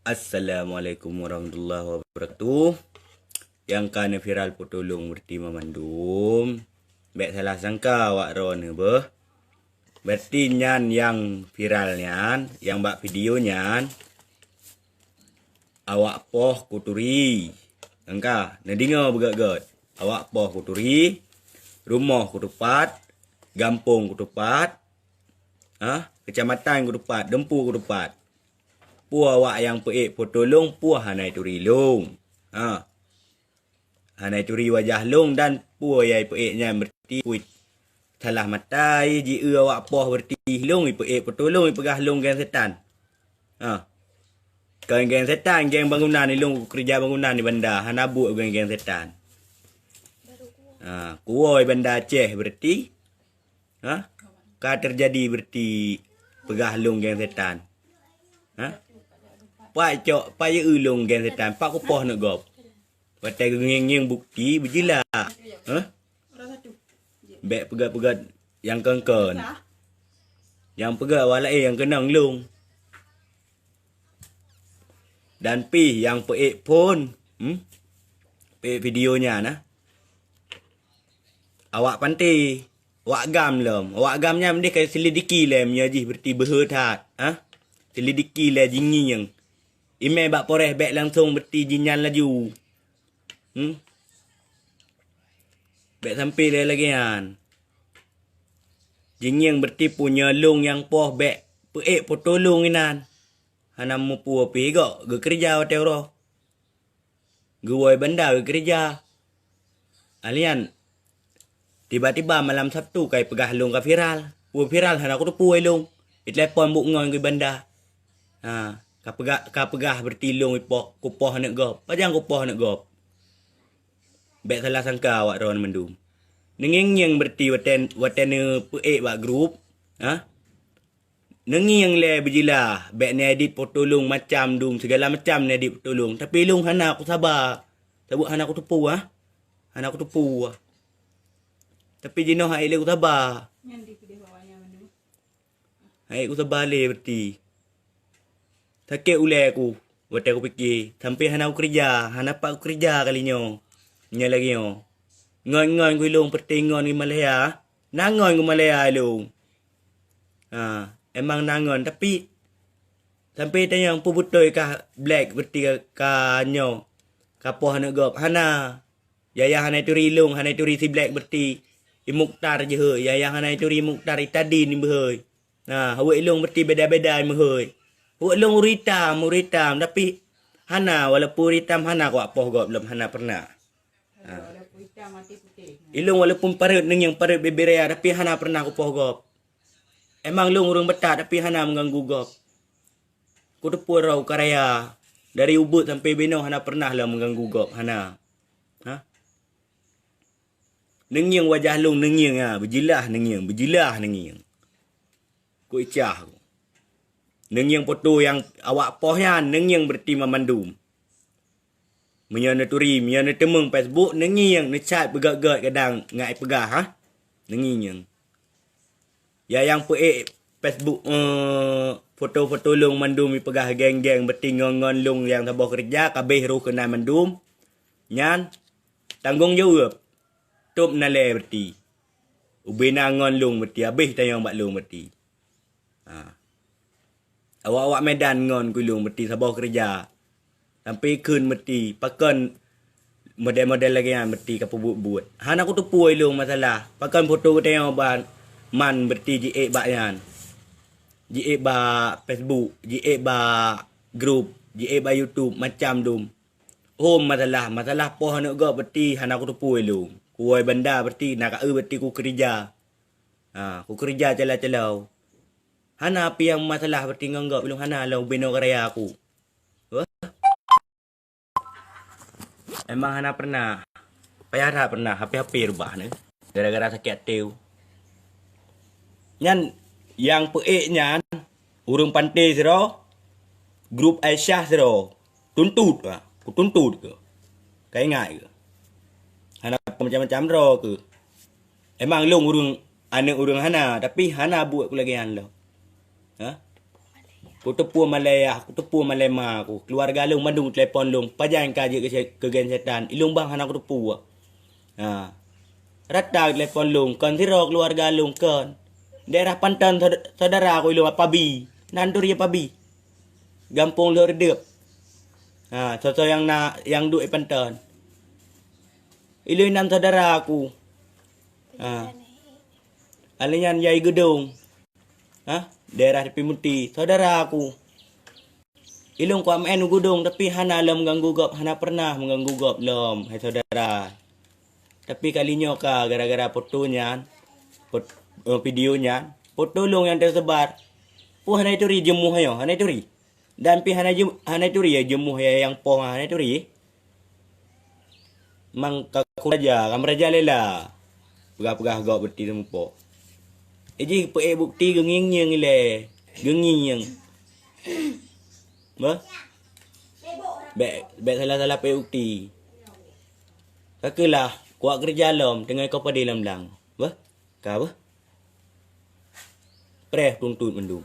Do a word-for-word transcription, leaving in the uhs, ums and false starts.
Assalamualaikum warahmatullahi wabarakatuh. Nyang ka neuviral foto lôn berarti mamandum. Bèk salah sangka awak droeneuh beuh. Berarti nyan nyang viral nyan, nyang bak video nyan, awak poh kuturi. Nyang ka neudeungoe beugèt-gèt. Awak poh kuturi, rumoh kutupat, gampông kutupat, ha, keucamatan kutupat, deumpu kutupat. Peue awak nyang peuék foto lôn, peue hana ituri lôn. Ha. Hana ituri wajah lôn dan peue nyang peuék nyan berarti kuit salah mata, jieu awak poh berarti lôn, ipeuék foto lôn, ipeugah lôn geng setan. Ha. Kon geng setan, geng bangunan, ilôn keureuja bangunan di Banda, hana buet geng-geng setan. Ha, kuwoe Banda Aceh berarti. Ha? Ka teujadi berarti peugah lôn geng setan. Ha? Pat cok, pat yeu lôn geng setan, pat kupoh aneuk gob. Watèe geungieng-ngieng bukti beujila. Ha? Bèk peugah-peugah nyang kon-kon. Nyang peugah awak laén nyang keunong lôn. Dan pih nyang peuék phôn, hmm? Peuék video nyan, ha? Awak panté, awak gam lom. Awak gam nyan meudeh ka selidiki lé meunyoe jih berarti beuhe that, ha? Selidiki lé jingieng. Imè bak Polres bèk langsông berarti jinyan laju. Hmm? Bèk sampai lé lagèe nyan. Jingieng berarti punya lôn nyang poh bèk peuék foto lôn inan. Hana mupeue pih gok geukeureuja watèe uroe. Geuwoe Banda geukeureuja. Alian tiba-tiba malam Sabtu kai peugah lôn ka viral. Peue viral hana kuteupeu lôn. Itelepon buet ngon geuh Banda. Ha, ka peugah, ka peugah berarti lôn ipoh, kupoh aneuk gob. Pajan kupoh aneuk gob? Bèk salah sangka awak droeneuh mandum. Neungieng-ngieng berarti watèe, watèe neupeuék bak grup. Ha? Neungieng lé beujila, bèk neuedit foto lôn macam dum, segala macam neuedit foto lôn. Tapi lôn hana kusaba. Sabab hana kuteupeu, ha? Hana kuteupeu. Tapi jinoe hai lé kusaba. Hai kusaba lé berarti. Sakét ulèe ku, watèe kupike, sampai hana kukeureuja, hana pat kukeureuja kali nyoe. Nyoe lagèe nyoe. Ngon-ngon ku ilôn peureutèe ngon geumalèe. Na ngon geumalèe ilôn. Ha, emang na ngon, tapi sampai tanyong peubeutôi kah black berarti ka, ka nyoe, ka poh aneuk gob. Hana. Yaya hana ituri ilôn, hana ituri si black berarti i Mukhtar jeuhet. Yaya hana ituri Mukhtar i Tadin i meuhôi. Nah, awak ilôn berarti beda-beda i meuhôi. Awak ilôn ureueng itam, ureueng itam, tapi hana, walaupun ureueng itam hana kuwak poh gob lom, hana pernah. Ha. Ilôn walaupun pareuet neungieng pareuet bibiraya, tapi hana pernah kupoh gob. Emang lôn ureueng beutat, tapi hana meuganggu gob. Kuteupeu roh karaya dari ubeut sampai binoe hana pernah lôn meuganggu gob, hana. Ha? Neungieng wajah lôn, neungieng, ha, beujilah neungieng, beujilah neungieng. Ku icah ku. Neungieng foto nyang awak poh nyan, neungieng berarti mamandum. Meunyoe neuturi, meunyoe neuteumeung Facebook, neungieng, neucat beugét-gét kadang ngat ipeugah, ha? Neungieng. Ya nyang peuék Facebook, eh, foto-foto lôn mandum ipeugah geng-geng berarti ngon-ngon lôn nyang saboh keureuja, ka abéh roh keunan mandum. Nyan tanggong jaweueb. Tôb na lé berarti. Ubena ngon lôn berarti, abéh tanyong bak lôn berarti. Ha. Awak-awak Medan ngon ku lôn berarti saboh keureuja. Sampai kheun berarti, pakon model-model lagèe nyan berarti ka peubuet-buet. Hana kuteupeu ilôn masalah. Pakon foto geutanyoe ban man berarti jiék bak nyan. Jiék bak Facebook, jiék bak grup, jiék bak YouTube, macam dum. Hom masalah, masalah poh aneuk gob berarti hana kuteupeu ilôn. Kuwoe banda berarti na ka eu berarti kukeureuja. Ha, kukeureuja calo-calo. Hana pih nyang masalah berarti ngon gob ilôn hana lôn binoe keuraya ku. Wah. Emang hana pernah. Payah that pernah, hape-hape rubah ni. Gara-gara sakét até. Nyan nyang peuék nyan ureueng panté sidroe, grup Aisyah sidroe. Tuntut, ha, kutuntut keu. Ka ingat keu. Hana macam-macam droe keu. Emang lôn ureueng, aneuk ureueng hana, tapi hana buet ku lagèe nyan lom. Ha? Kuteupue malée yah, kuteupue malée ma ku. Keuluwarga lôn mandum telepon lôn, pajan ka jeuet keu se-, keu gen setan. Ilôn bang hana kuteupue. Ha. Rata telepon lôn, kon sidroe keuluwarga lôn kon. Daerah Panton saud-, saudara ku ilôn Pabi. Nan turi Pabi. Gampông Lheueh Reudeup. Ha, soe-soe nyang na, nyang duek i Panton. Ilôn nan saudara ku. Ha. Alèh nyan Yai Geudong. Ha? Daerah Tepi Muti, saudara ku. Ilôn kuat meu'en u Geudong, tapi hana lom ganggu gob, hana pernah mengganggu gob lom, hai saudara. Tapi kali nyoe ka gara-gara foto nyan, fot-, eh, video nyan, foto lôn nyang teusebar. Peue hana ituri jeumuh nyoe, hana ituri. Dan pih hana jem-, hana ituri ya jeumuh ya nyang poh hana ituri. Mang ka ku raja, ka meuraja lela. Peugah-peugah gob beuti teumupok. Iji peuék bukti geungieng-ngieng ilée. Geungieng. Beuh? Bék, bék salah-salah peuék bukti. Ka keulah, kuat keureuja lom, teungoh ikoh padé lam blang. Beuh? Ka beuh? Preh tuntot mandum.